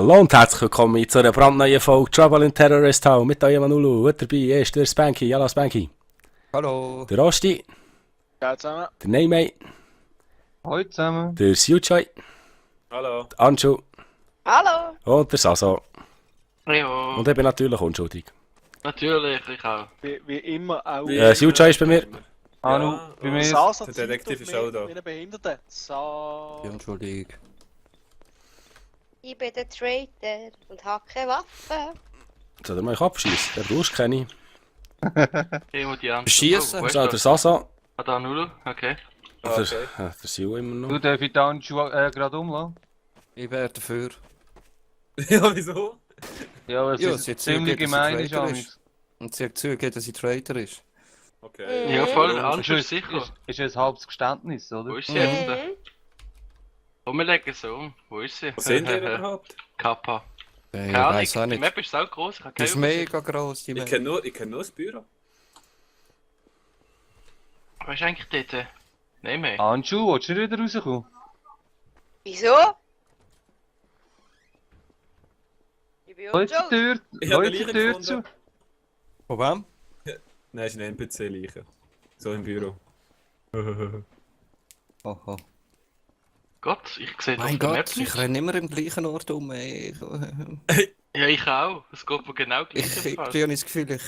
Hallo und herzlich willkommen zu einer brandneuen Folge Trouble in Terrorist Town mit eurem Manulu. Heute dabei ist der Spanky. Hallo Spanky. Hallo. Der Rosti. Ja, zusammen. Der Neymay. Hallo zusammen. Der Siuchai. Hallo. Der Anju. Hallo! Und der Saso. Ja, Und ich bin natürlich unschuldig. natürlich, ich auch. Wie immer auch. Siuchai ist bei mir. Hallo, Ja, bei mir ist... Sasa der zeigt Detektiv auf ist auch mich da. wie ein Behinderter. Ja, Entschuldigung. Ich bin der Traitor und habe keine Waffe. Soll er mich abschießen? Der brauchst keine. Ich muss die Antwort. Schiessen. Oh, wo ist So, der das? Saso. Ah, da Nulu, okay. Der, Okay. der Siu immer Du noch. darfst die Handschuhe gerade umlassen? Ich wäre dafür. Ja, wieso? Ja, weil es Ja, ist sie hat ziemlich zugegeben, dass sie gemein ist. Traitor Amigs. ist. Und sie hat zugegeben, dass sie Traitor ist. Okay. Ja, voll, Mhm. Anschluss Ist, sicher. ist ein halbes Geständnis, oder? Wo ist sie jetzt? Mhm. Oh, wir legen so um. Wo ist sie? Was sind ihr überhaupt? Kappa. Ich Keine Ahnung, weiss auch die nicht. Map ist so groß, ich habe Die keine ist Übersicht. mega gross, die Ich Map. kenn nur das Büro. Was ist eigentlich dort? Nein mehr. Handschuhe, willst du nicht wieder rauskommen? Wieso? Ich bin Läuft die unschuldig. Tür, Ich habe läuft eine die Leiche Tür zu? gefunden. Von wem? Nein, es ist eine NPC-Leiche. So im Büro. Oho. Gott, ich sehe das Mein auf der Map Gott, ich nicht. renne immer im gleichen Ort um. Ey. Ja, ich auch. Es geht mir genau gleich. Ich im Fall. irgendwie habe das Gefühl,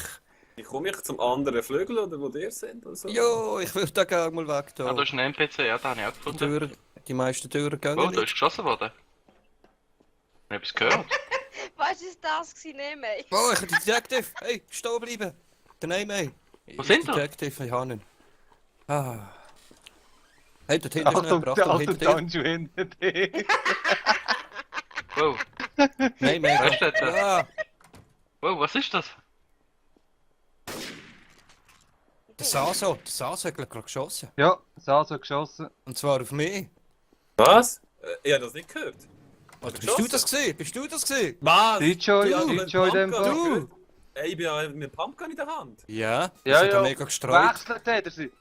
Ich komme ich zum anderen Flügel oder wo ihr seid oder so? Jo, ich will da gerne mal weg. Ah, da Da. ist ein NPC, ja, da habe ich auch Die, gefunden. Türen, die meisten Türen gehen Oh, da nicht. ist geschossen worden. Ich habe etwas gehört. Was ist das gewesen, Neme? Oh, ich habe den Detective. Hey, stehen bleiben. Der Name. Wo sind wir? Detective, ich habe ihn. Ah. Hey, dort hinten ist noch Achtung, jemand. der Achtung, alte hinter dir. Handschuh hinter dir. Wow, Nein, Was steht da? Ja, wow, was ist das? der Saso hat gerade geschossen. Ja, Sasa geschossen. Und zwar auf mich. Was? Ich habe das nicht gehört. Oder bist du das gesehen? Bist du das gesehen? Was? DJ, Ja, DJ in dem Fall. Du! Ey, ich bin ja mit dem Pumpgun in der Hand. Ja, Ja, das hat er ja. mega gestreut. Wechselt hat er sie.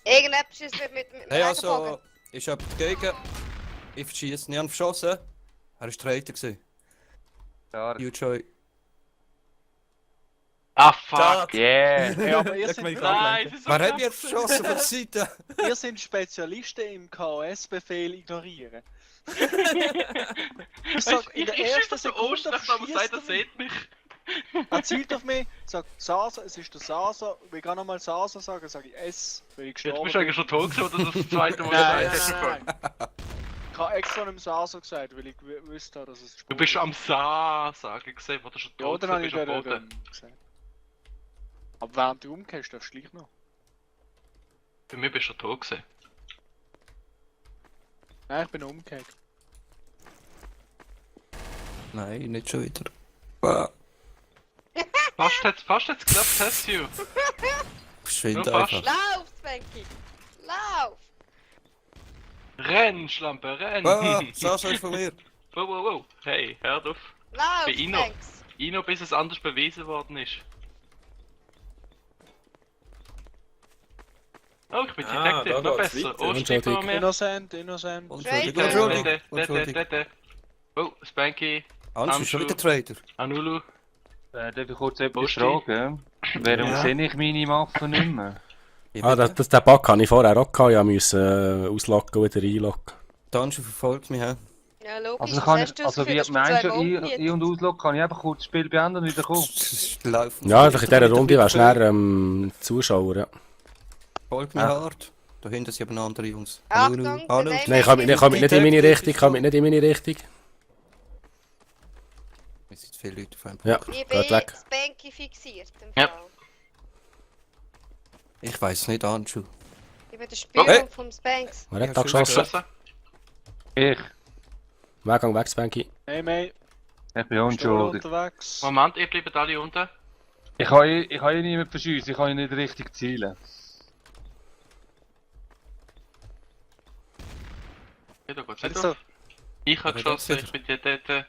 Irgendetwas ist mit dem Hey, Regenbogen. also, ist jemand dagegen? Ich verschieße, ich habe verschossen. Er war Traitor gewesen. Ja, U-Joy. Ah, fuck. Schade. yeah. Hey, aber ihr Sag seid, mal, ich Nein, das ist so Wer hat mich knapp. jetzt verschossen von der Seite? ihr seid Spezialisten im KS-Befehl ignorieren. Ich sag, in der Ich ersten schieße so Sekunde Ostern, aber sagt, er verschießt sieht mich. er zielt auf mich, sagt Sasa, es ist der Sasa. Will ich gar nochmal Sasa sagen, sage ich S, weil ich Jetzt gestorben bist du eigentlich schon tot gewesen, oder das zweite Mal Nein, gesagt nein, hast. nein. Ich habe extra einem Sasa gesagt, weil ich wusste, dass es Du bist schon am Sa sagen gesehen, wo du schon Ja, tot dann habe bist ich am Boden. dann gesagt. Aber während du umgehst, darfst du gleich noch. Für mich bist du schon tot gewesen. Nein, ich bin umgekehrt. Nein, nicht schon wieder. Ah, Fast hat's geklappt, hast du. verschwinde Ja, fast. einfach. Lauf, Spanky! Lauf! Renn, Schlampe, renn! Ah, Saso ist von mir. Wow, wow, wow. Hey, hör auf. Lauf, Bei Ino. Spanks! Ino, bis es anders bewiesen worden ist. Oh, ich bin Ah, Detective, da noch geht's besser. weiter. Osti vor mir. Innocent, innocent. Unschuldig, Traitor. unschuldig, unschuldig. Oh, Spanky, Hans ist schon wieder Traitor. Anulu. Darf ich kurz etwas Osti. fragen? Warum Ja. sehe ich meine Waffe nicht mehr? Ah, den Bug hatte ich vorher auch gehabt. Ich musste auslocken und wieder einloggen. Der Handschuh verfolgt mich, hä? Ja, logisch, Also, das kann hast ich, du das also Gefühl, wie dass du meinst zwei du, Bomben ein- und ausloggen, kann ich einfach kurz das Spiel beenden und wieder kommen? Laufen. Ja, einfach in dieser Runde wärst du näher Zuschauer, ja. Folgt mir hart. Da hinten sind aber andere Jungs. Achtung, Hallo. der Nein, ich kann mich nicht in meine Richtung, ich kann mich nicht in meine Richtung. Es sind viele Leute auf einem. Ja, Ich geht bin weg. Spanky fixiert. Im Ja. Fall. Ich weiß nicht, Handschuh. Ich bin der Spion Hey. vom Spanks. Wer hat da Ja, schon geschossen? Geschossen? Ich. Weggang weg, Spanky. Hey, mate, Ich bin bist du unschuldig. unterwegs? Moment, ihr bleibt alle unten. Ich kann ihn niemand verschiessen, ich kann ihn nicht richtig zielen. Ja, da geht's Jetzt nicht so, auf. Ich habe Aber geschossen, das ich bin dort. Ich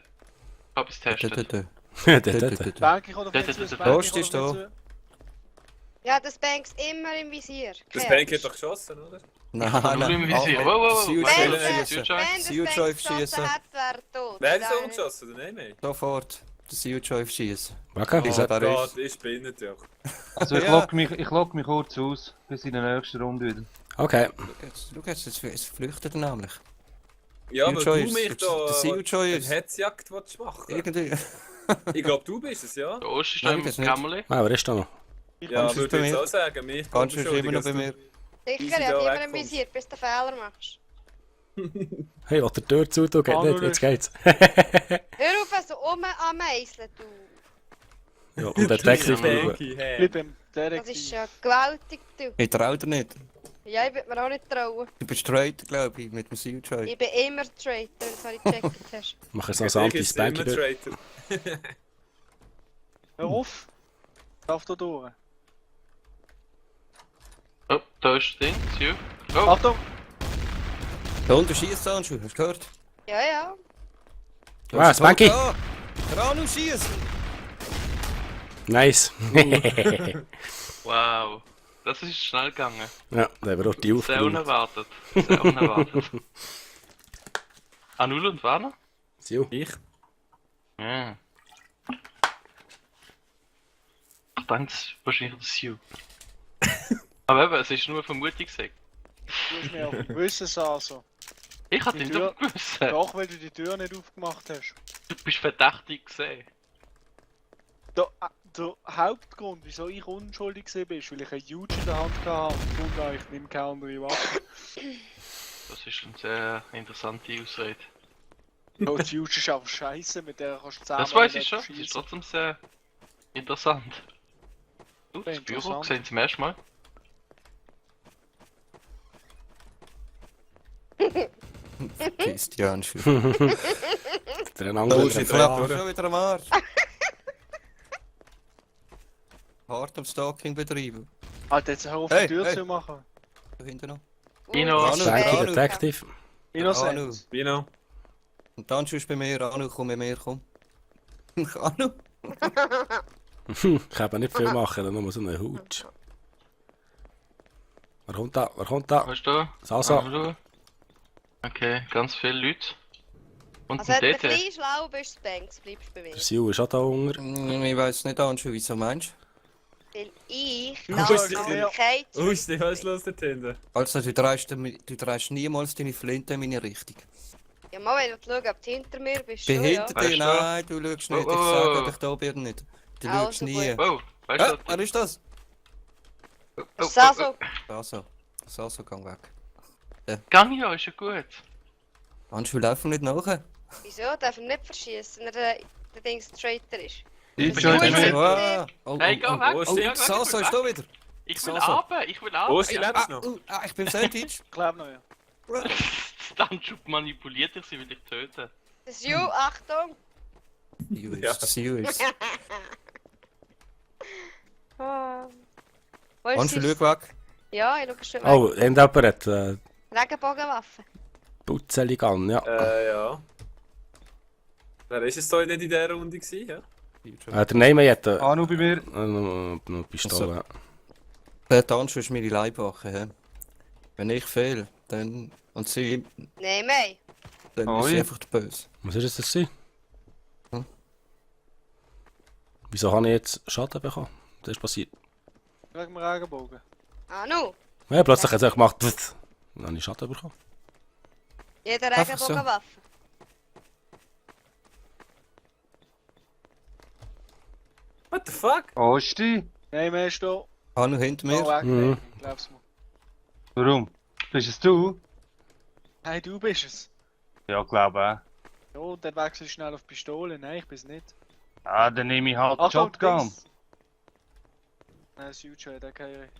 hab es getestet. Dort. Spanky kommt auf mich Da, zu, da, da, Spanky Prost, kommt auf ist mich da. zu. Ja, der Spanks immer im Visier. Das Kennst. Bank hat doch geschossen, oder? Nein, Nur im Visier. nein. Wow, wow, Sea wow. Joy Wenn- schiessen. Sea Sea Joy schiessen. hat, wäre tot. Wer hat Nein. so umgeschossen? Der Neme? Sofort. Der Sea Joy schießen. Wacke, Oh, da Gott, ist. ich bin nicht, ja. Also ich Ja. log mich kurz aus, bis in der nächsten Runde wieder. Okay. Schau jetzt, es flüchtet er nämlich. Ja, Sea weil Joy du mich ist- da der Sea Joy eine ist- Hetzjagd willst machen. Irgendwie. Ich glaube, du bist es, ja? Der Ost ist Nein, da im das nicht. Kämmerli. Ah, wer ist da noch? Ja, Ganz ist würde bei ich jetzt mir. auch sagen. Mich Ganz ist immer noch bei mir. Sicher, Easy ich habe da immer wegkommst. Visier, bis du Fehler machst. Hey, was der Tür zu tun, geht Ah, nicht, nur jetzt geht's. Hör auf, so ameiseln, du. Ja, und Detective. Spanky, hey. Bleib beim Das Detektiv. ist ja gewaltig, du. Ich trau dir nicht. Ja, ich würde mir auch nicht trauen. Du bist straight, glaube ich, mit dem Sea Joy. Ich bin immer Traitor, das habe ich gecheckt hast. Mach jetzt noch Ich so ist immer Anti-Spanky durch. Traitor. Hör auf. Darf da durch. Oh, da ist das Ding. Siu. Oh, Achtung! Da unten schießt er, hast du gehört? Ja, ja. Ah, Spanky! Ranu schießt! Nice. wow. Das ist schnell gegangen. Ja, da haben wir auch die Sehr aufgenommen. unerwartet. Sehr unerwartet. Anul und Warner? So. Ich? Ja. Ich denke, es ist wahrscheinlich der Siu. Aber eben, es ist nur eine Vermutung gesagt. Du hast mir auch gewissen, Saso. Ich hatte Die ihn Tür- doch gewusst. Doch, weil du die Tür nicht aufgemacht hast. Du bist verdächtig gesehen. Der Hauptgrund, wieso ich unschuldig war, ist, weil ich eine Huge in der Hand hatte und gefunden habe, ich nehme keine andere Waffe. Das ist eine sehr interessante Ausrede. Oh, die Huge ist einfach scheiße, mit der kannst du zusammen Das weiß ich schon. Das ist trotzdem sehr interessant. Du, das Sehr Büro interessant. gesehen zum ersten Mal. Christian, schon. Der Oh, andere shit, Treffer. schon wieder am Arsch. Hart am Stalking betreiben. Alter, jetzt hör auf, Hey, die Tür hey. zu machen. Da hinten noch. Ino. Ranu, Spanky Ranu. Detective. Innocent. Vino. Und dann schaust du bei mir, Ranu, komm mit mir, komm. Ranu? Ich kann aber nicht viel machen, dann nur so eine Hut. Wer kommt da? Wer kommt da? Weißt du? Sasa. Hallo. Okay, ganz viele Leute. Und Also, ein wenn du ein DT. bisschen schlau bist, Banks, bleibst du bei mir. Der Siu ist auch da unter. Ich weiß nicht, Anschu, wieso meinst Weil ich Du da bist noch der- kein Wo ist die Hölzlos dort hinten? du? Also, du drehst niemals deine Flinte in meine Richtung. Ja, mal, wenn du schauen, ob du hinter mir bist, Bin schon, ja. hinter Weißt dir, du? nein, du schaust nicht. Oh, Ich oh, sage oh. dich da bin nicht. Du Also schaust nie. gut. Wow, weißt Hä? du? Wer ist das? Das ist auch so. Saso, gang weg. Gang ja, ist ja gut. Anschu, laufen nicht nachher. Wieso? Darf ihn nicht verschießen, wenn er der Dings Traitor ist? Ich Das bin ist heute gut. nicht. Ah, oh, Hey, geh weg! oh, Oh, Ja, Saso ist da wieder. Ich will Saso. runter, ich will Wo ist die runter. lebst noch? Ich bin im Sandwich. Ich glaube noch, ja. Dann schon manipuliert ich sie, will ich töten. Das ist you, Achtung! Siu Ja. ist, Siu ist. Ah. Wo ist Anschu, sie? schau weg. Ja, ich schaue schon weg. Oh, jemand hat Regenbogenwaffe. Putzelig an, ja. Ja. Wer ist es da nicht in dieser Runde gewesen, ja? Der Name hat Anu bei mir. eine Pistole. Der Anschu ist meine Leibwache. He? Wenn ich fehle, dann. Und sie, Nein, mehr. dann Oi. ist sie einfach böse. Was ist das gewesen? Hm? Wieso habe ich jetzt Schaden bekommen? Das ist passiert. Wegen dem Regenbogen. Anu, Ja, plötzlich hat es gemacht. Pfft. Dann habe ich Schaden bekommen. jeder Einfach so. Regenbogenwaffe. What the fuck? Osti? Nein, mehr ist da. Anu hinter Geh mir. weg, Mhm. nein, glaub's mir. Warum? Bist es du? Hey, du bist es. Ja, glaube auch. Ja, dann wechselst du schnell auf Pistole. Nein, ich bin's nicht. Ah, dann nehme ich halt Achtung, Shotgun. Dings. Nein, das Huge, der kann ich.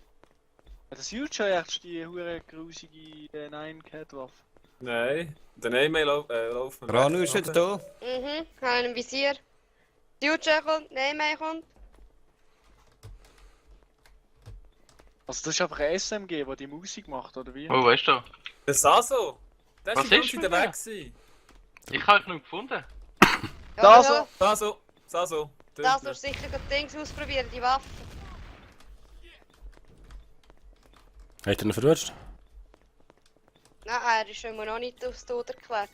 Das Huge echt die hure grusige 9-Cat-Waffe. Nein. Der Name laufen wir Ranu weg, ist wieder oder? da. Mhm, habe im Visier. Future kommt, nein, mehr kommt. Also das ist einfach ein SMG, der die Musik macht, oder wie? Oh, weißt du? Der Saso! Der Was ist die ist ganze mit Zeit dir? weg gewesen. Ich habe euch noch gefunden. Ja, Da so. so. Saso! Saso! Das sollst du sicher die Dings ausprobieren, die Waffe. Hat er ihn verwünscht? Nein, er ist immer noch nicht aufs Tod erklärt.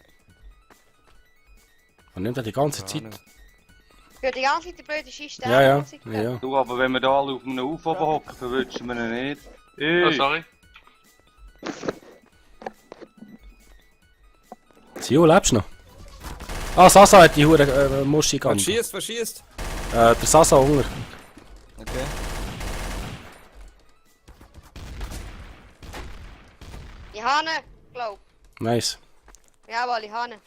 Und nimmt er die ganze Zeit. Für die ganze Zeit die blöde Schiste. Ja, ja. Ja. Du, aber wenn wir da alle auf einem Auf oben hocken, verwünschen wir ihn nicht. Oh, Ey, sorry. Sio, lebst du noch? Ah, Sasa hat die hure Muschi Wer gegangen. schießt? Der Sasa Hunger. Okay. Ich habe ihn, glaub. Nice. Jawohl, ich habe ihn.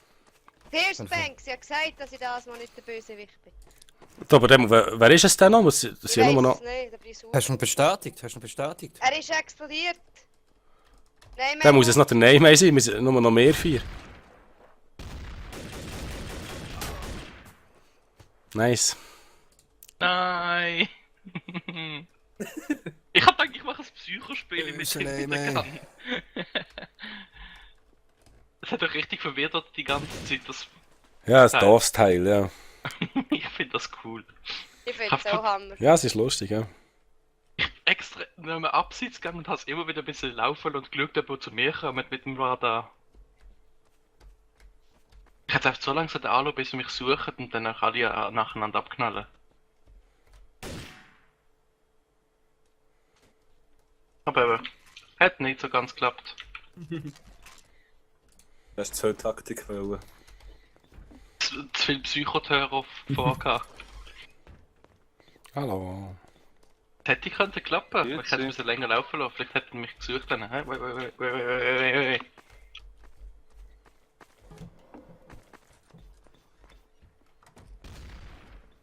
First Bank, sie hat gesagt, dass ich das mal nicht der Bösewicht bin. Aber dem, wer ist es denn noch? Das Ich sind nur weiss noch. es nicht, aber ich suche. Hast du ihn bestätigt? Er ist explodiert. Nein, Dann muss es noch der Name sein, wir sind nur noch mehr 4. Nice. Nein! Ich hab gedacht, ich mache ein Psychospiel mit Böse dem Name. Gun. Das hat doch richtig verwirrt die ganze Zeit. Das Ja, das DOS-Teil, ja. ich finde das cool. Ich finde es auch Hammer. Ja, es ist lustig, ja. Extra noch mal abseits gegangen und hast immer wieder ein bisschen laufen und geschaut, ob er zu mir kommt mit dem Radar. Ich hätte einfach so lange anschauen, bis sie mich suchen und dann auch alle nacheinander abknallen. Aber eben, hat nicht so ganz geklappt. Das ist die Taktik wollen. Zu viel Psychoterror vorgehabt. Hallo. Das hätte könnte klappen. Jetzt Ich hätte sind- müssen länger laufen lassen. Vielleicht hätten mich gesucht dann. Hä? Wait.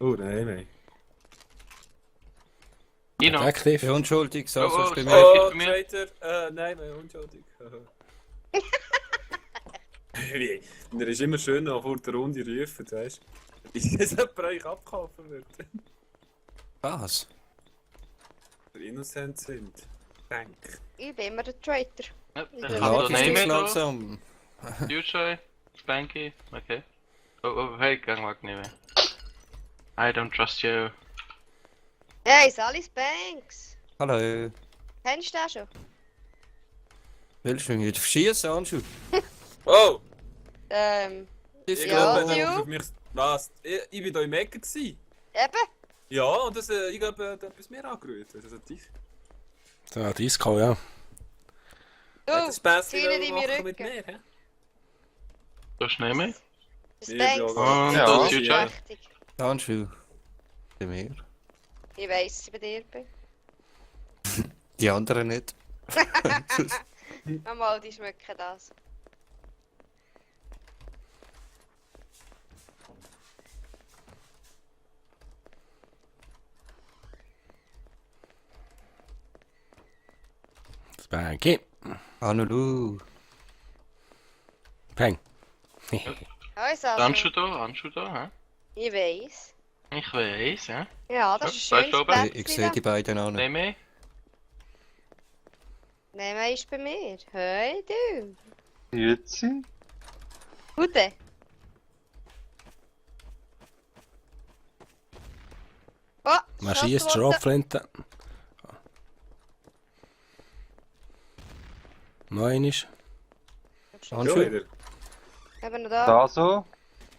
Oh nein. Ino. Active. Ja, unschuldig, so Oh, ist bei oh, mir. oh. Oh, bei mir. Traitor. Nein, unschuldig. Wie? Und er ist immer schön noch vor der Runde rufen, weißt du? Ist das jemand euch abkaufen wird? Was? Der innocent sind. Dank. Ich bin immer der Traitor. Ja, Ja, ich Ja, habe das da ist Name da. langsam. Future, Spanky, okay. Oh, hey, gang weg nicht mehr. I don't trust you. Hey, Sally's Banks. Hallo. Kennst du den schon? Willst du mich wieder verschießen, Anschu? Oh! Ich Ja, glaube, du. auf mich... Was? Ich bin da im Ecken gewesen. Eben. Ja, und das, ich glaube, da hat mir angerührt. Also, das Ja, Disco, ja. Du, Spaß zieh nicht in meinen machen mit Rücken. mir, hä? Du hast nicht mehr? Das Ja, Banks ja. ist Ja, nicht Future. mächtig. Anschu. Bei mir. Ich weiss, dass ich bei dir bin. Die anderen nicht. Mal, die schmecken das. Spanky. Anulu. Peng. Also, Anschu da, hä? ich weiss. Ich weiß, ja. Ja, das ist Ja, ein schönes weißt du, aber- Ich sehe die beiden an. Nicht mehr? Nehmen ist bei mir. Hey, du. jetzt? Gute. Oh, Man schießt Schrotflinte. Neun ist. Schon Anschu. wieder. Haben wir noch da? Da so?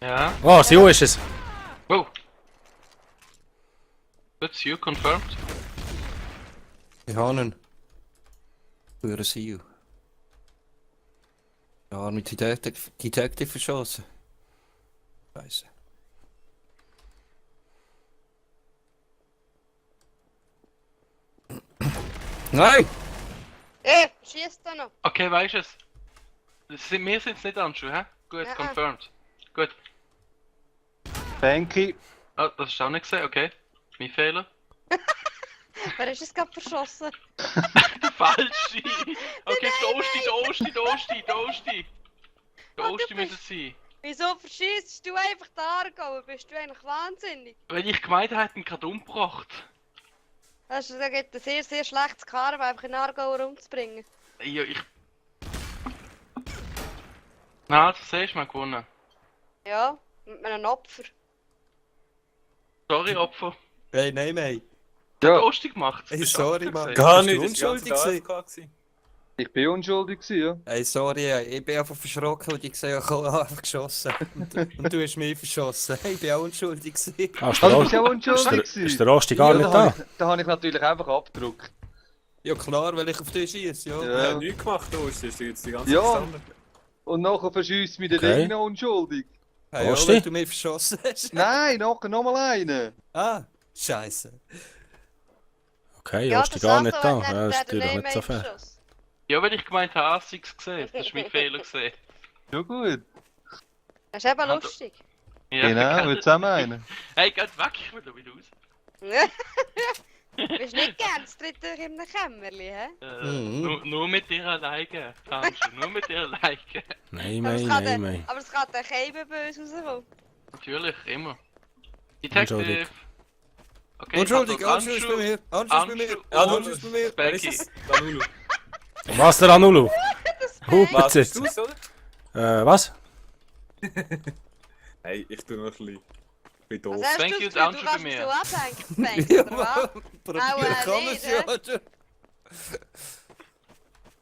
Ja. Oh, Sio ist es. Oh! That's you confirmed. Ich habe ihn. Für ein Seal. Ja, mit Detective verschossen. Scheiße. Nein! Schießt da noch. Okay, weißt du es? Wir sind es nicht Anschu, hä? Gut, Ja. confirmed. Gut. Banky. Ah, das hast du auch nicht gesehen, okay. Mein Fehler. Wer ist es gerade verschossen? Der falsche! Okay, der Osti müsste es sein. Wieso verschießt du einfach den Aargauer? Bist du eigentlich wahnsinnig? Weil ich gemeint habe, ihn gerade umgebracht. Das ist, da gibt ein sehr, sehr schlechtes Karma, einfach einen Aargauer umzubringen. Ja, Na, das siehst du, wir haben gewonnen. Ja, mit einem Opfer. Sorry, Opfer. Hey, nein, nein. Der Ja. Osti gemacht. Hey, Bist du sorry, Opfer Mann. gewesen? Gar Bist nicht, du das war unschuldig ganz gewesen? AFK gewesen. Ich bin unschuldig gewesen, ja. Ey, sorry, ich bin einfach verschrocken und ich gesehen, ich habe einfach geschossen. Und du hast mich verschossen. Ich bin auch unschuldig gewesen. Ah, ist Also, der, du bist ja Rost, unschuldig ist gewesen. der Rosti gar nicht da? Da habe ich natürlich einfach abgedruckt. Ja klar, weil ich auf dich schieße, ja. Ja, Ja. nichts gemacht, du hast jetzt die ganze Ja. Zeit gestanden. Und nachher verschießt mich der Okay. Ding noch unschuldig. Hey, ja, Rosti? weil du mich verschossen hast. Nein, nachher nochmal einen. Ah, scheiße. Okay, Ja, Rosti der gar nicht Sato da. hat Ja, das ist den natürlich nicht so Name fair. geschossen. Ja, weil ich gemeint habe, Assix gesehen. Das ist mein Fehler gesehen. Ja gut. Das ist eben Hat- lustig. Ja, Genau, jetzt haben wir einen. Hey, geht weg, ich will da wieder raus. Du bist nicht gern das dritte in einem Kämmerli, hä? Nur mit dir alleine, Tanschen, nur mit dir alleine. Nein, Aber es nein, kann nein, der- nein. Aber es kann der Käme böse rauskommen. Natürlich, immer. Detective. Unschuldig. Okay, Unschuldig, ich hab Anschluss noch bei mir. Anschluss bei mir. Anschluss- Anschluss bei mir. Wer ist es? Danulu. Was, der Anulu? Hupt Was, jetzt. bist du's, oder? Was? Hey, ich tu noch ein bisschen. Ich bin doof. Was hast Thank du you, das Gefühl, Anschluss du bei kannst mir. so abhängen, Ja, oder was? probieren kann man nicht, es ja.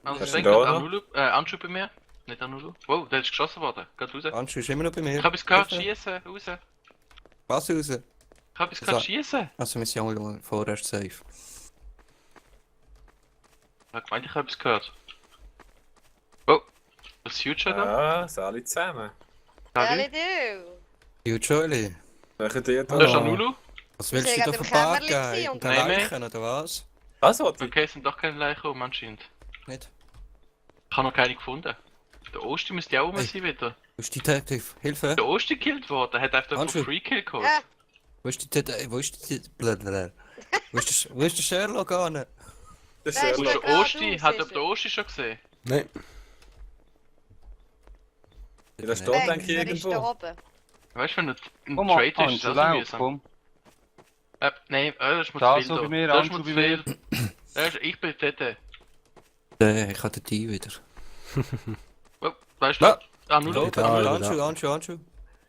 Also, Hast denk du da an Anulu, Anschub bei mir. Nicht Anulu. Wow, der ist geschossen worden. Geht raus. Anschluss ist immer noch bei mir. Ich hab es gehört, Bitte. schießen, raus. Ich Was raus? hab es Also- gehört, schießen. Also wir sind alle vorerst safe. Ich hab gemeint, ich hab es gehört. Oh, das Future da? Ah, sind alle zusammen. Ehrlich, Salut. du. You Jolie. Welcher dir da? Das ist Oh. Anulu. Was willst Sie du da hat im verpacken? Kämmerli gewesen In und- den Nein, mehr. Leichen oder was? Was hat die? Okay, es sind doch keine Leichen um anscheinend. Nicht? Ich habe noch keine gefunden. Der Osti müsste ja auch rum Hey. sein wieder. Wo ist die Detective? Hilfe! Der Osti gekillt worden, hat einfach Anschub. einen Free Kill geholt. Ja, Wo ist die Detective? Wo ist die Blablabla. Wo ist der Sherlock an? Das ist Wer ist Sherlock. der? Der Osti, geradeaus hat ist aber der Osti schon gesehen. Nein. Ja, das steht, Banks, denke ich, wer ist da irgendwo. oben? Weißt du, wenn du ein Komm mal, Traitor ist, Anschub, ist das lauf, mühsam. komm. Nein, das ist mir Da zu viel. so bei mir, Das ist Anschub mir bei zu viel. Ich bin dort. Ich hatte die wieder. Oh, weißt du? Ja. Anulu. da. Anschu.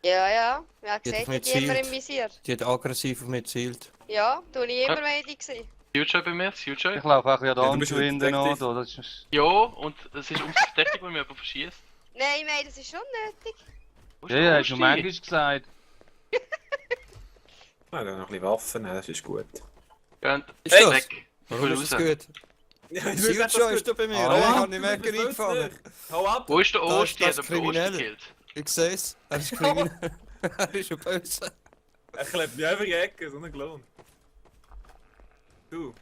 Ja, ja. Ja, hat gesagt, mich hat die immer gezielt. im Visier. Die hat aggressiv auf mich gezielt. Ja, du ich immer Medi gewesen. Future bei mir, Future. Ich laufe auch ja da Ja, du bist Anschub ein hinten an. Detective. Da. Das ist... Ja, und es ist umso verdächtig, wenn mir jemand verschießt. Nein, ich meine, das ist schon nötig. Wo ist Ja, der ja, hast du Osti? manchmal gesagt. Ja, dann noch ein bisschen Waffen, nehmen, das ist gut. Ja, und Ist das? weg. Ich Warum will ist das raus. gut? Ja, ich Sicher schon ist da bei mir. Ah, Ich ja. habe nicht mehr eingefangen. Hau ab! Wo ist der Da ist Osti? das Hat er den Osti Kriminelle. gekillt? Ich seh's. Er ist kriminell. Er ist schon böse. Er klebt mich einfach in die Ecke, so ein Klon. Du.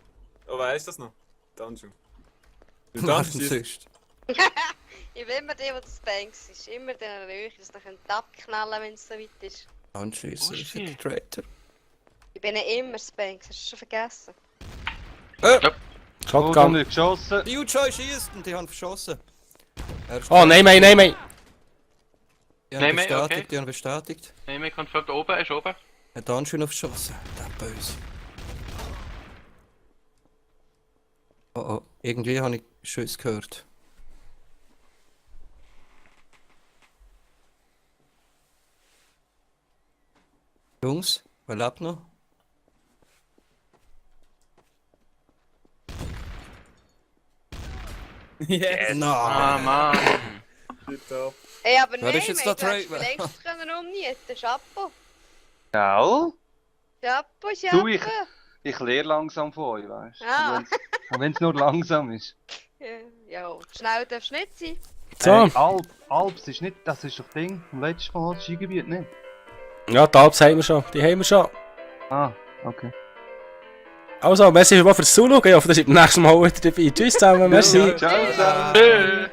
Oh, weißt du das noch? Danju. Du Was Danju denn ist... sonst? Ich bin immer der, der das Banks ist. Immer der Röch, das noch abknallen, wenn es so weit ist. Anschließend ist Osti. der Traitor. Ich bin ja immer das Banks, hast du schon vergessen? Oh, Shotgun. nicht geschossen. Die Joy schießt und die haben verschossen. Er ist Oh, nein, nein, nein, nein. Die haben Nein, bestätigt, okay. die haben bestätigt. Nein, mir confirmed oben, er ist oben. Er hat dann schon noch verschossen. Der böse. Oh oh, irgendwie habe ich Schüsse gehört. Jungs, wer lebt noch? Yes! Ah, Nein! Mann. Tipptopp. Ey, aber Wer nein, ist jetzt mate, da du hättest Tra- längst können umnieten. Chapeau. Gell? Chapeau, Du, ich- Chapeau. Ich lerne langsam von euch, weißt du? Ah. Und wenn es nur langsam ist. Ja, schnell darfst du nicht sein. So. Hey, Alps ist nicht, das ist doch Ding. Im letzten Mal das Skigebiet nicht. Ja, die Alps haben wir schon. Die haben wir schon. Ah, okay. Also, merci für das Zuschauen. Ich hoffe, ihr seid beim nächsten Mal wieder dabei. Tschüss zusammen, merci. Ciao zusammen. Tschüss.